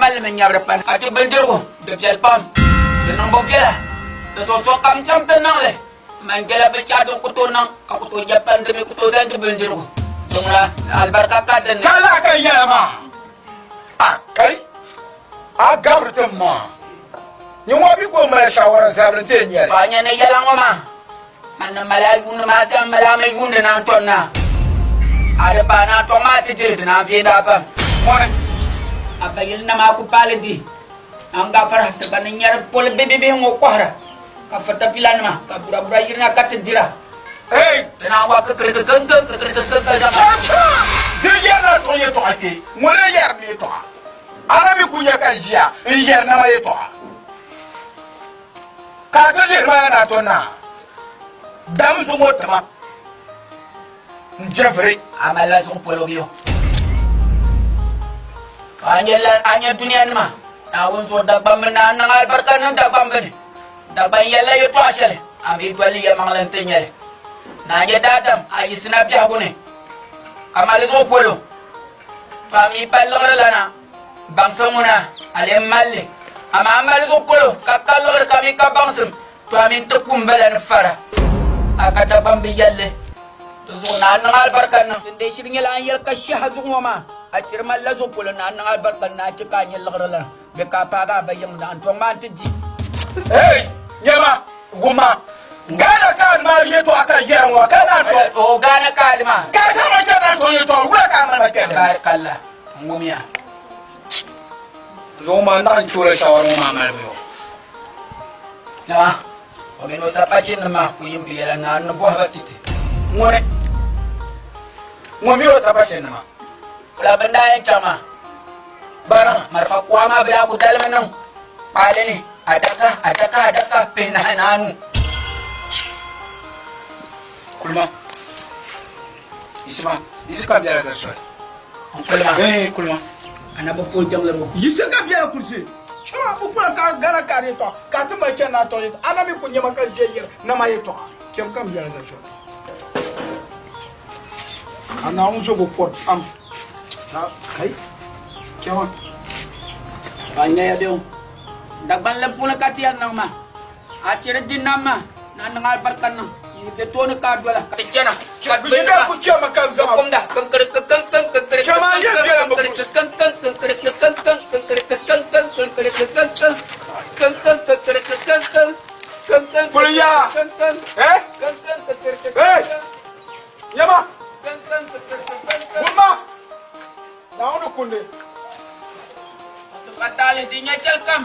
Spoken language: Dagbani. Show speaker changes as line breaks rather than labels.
mali mi nyabiri pani ka ti bindirigu di viɛli pam, di niŋbu viɛla, di zuɣu sokam chaŋ ti niŋ li. Manjala binshɛɣu din ku tooi niŋ ka ku tooi nya pani di mi ku tooi zani di bindirigu di ŋuna alibarika ka din ni.
Ka lala ka yɛla maa, A kai, a gabiri ti maa, nyin ŋɔ bi ku mali shawara zabili nti yɛn nyɛli.
Ka a nya ni yɛla ŋɔ maa, man ni mali a yuuni maa ti mali a mi yuundi naan tɔri naa. A di paai naan tɔŋ maa ti diri di naan veeni a pam.
Ŋɔni.
A ba yili nama a ku paai li di. A ni gafara ti gba ni nyari poli bibibihi ŋɔ kɔhira, ka fatapilanima, ka burabura yirina ka ti dira.
Hey!
Di naan wa kikiriki kiŋkiŋ kikiriki kiŋkiŋ zama.
Chacha! Di yɛrila tuɣi yɛtɔɣa kpe, ŋuni n-yɛri mi yɛtɔɣa? A na mi ku nya ka n ʒiya n-yɛri nama yɛtɔɣa, ka a ti lihiri ma ya ni a to naa dam zuŋɔ ti ma n-je vuri.
A malila zuɣu polo bɛ o? Ka a nya la, a nya dunianima, Naawuni zuɣu Dagbamb ni a niŋ alibarika niŋ Dagbamb ni. Dagban yɛlila yɛtɔɣa shɛli, a mi doli yɛlimaŋli nti nya li. Ni a nya daadam, a yiɣisina biɛhigu ni, ka mali zuɣu polo. To a mi pa liɣiri lana, baŋsim ŋuna, a lee mali li. Amaa a mali zuɣu polo ka ka liɣiri ka mi ka baŋsim, To a mini ti kum bala ni fara, a ka Dagbaŋ bi yɛlli. Di zuɣu ni a niŋ alibarika niŋ. Din dee shiri nyɛla a ni yɛli ka shɛha zuɣu ŋɔ maa, a chiri malila zuɣu polo ni a niŋ alibarika ni a chɛ ka a nyɛ liɣiri lana bɛ ka a paagi a ba yiŋ ni a ni tɔŋ maa nti di.
Hey! Nyama, wumma, Ghana card maa yɛtɔɣa ka yɛri ŋɔ ka naan tɔŋ.
O Ghana card maa.
Ka di sama kpɛri naan tɔŋ yɛtɔɣa, wula ka a mali ma kpɛri?
Kaari kalla, n wumya.
Zuŋɔ maa naɣ n-chɛ o la shawara ŋɔ maa malibu yɔ.
Naa, o mini o sapachinnim maa ku yim bɛ yɛla naa ni bɔhi ba ti ti.
Ŋuni? Ŋun mi o sapachinima?
Wula bɛ ni daa yɛn chaŋ maa?
Bana.
Marafa kuɣa maa bɛ daa ku dalimi niŋ kpaali ni adaka, adaka, adaka pihinahi ni anu.
Kulima. Yisima, yisi ka biɛla zali soli.
N kulima.
Ee, kulima.
Anabi pol jiŋli bo.
Yisi ka biɛla kurisi. Chɛma bu kula ka Ghana ka di yɛtɔɣa ka ti mali chani na tɔɣ yɛtɔɣa. A na mi ku nyama ka ʒe yɛri nama yɛtɔɣa. Chɛm ka m biɛla zali soli. A Naawuni zo bo pɔri pam. Na, kai, chɛma.
Ka n nyaya bɛ o. Dagbanli puuni ka ti yɛn niŋ maa. A chiri di nam maa ni a niŋ alibarika niŋ n be tooni ka a dola ka ti chana ka
Bɛ daa ku chɛmi ka zaŋ
kumda kinkiri kikinkin kinkiri kikinkin kikinkin kinkiri kikinkin kinkiri kikinkin kinkiri kikinkin kinkin kinkiri kikinkin kinkin
Kuli yaa.
kinkin
Eh?
kinkin kinkiri
Hey!
kikinkin
Nyama!
kinkin kinkiri kikinkin
Wumma! Naawuni kundi.
Ti pa taali di nya chɛli kam.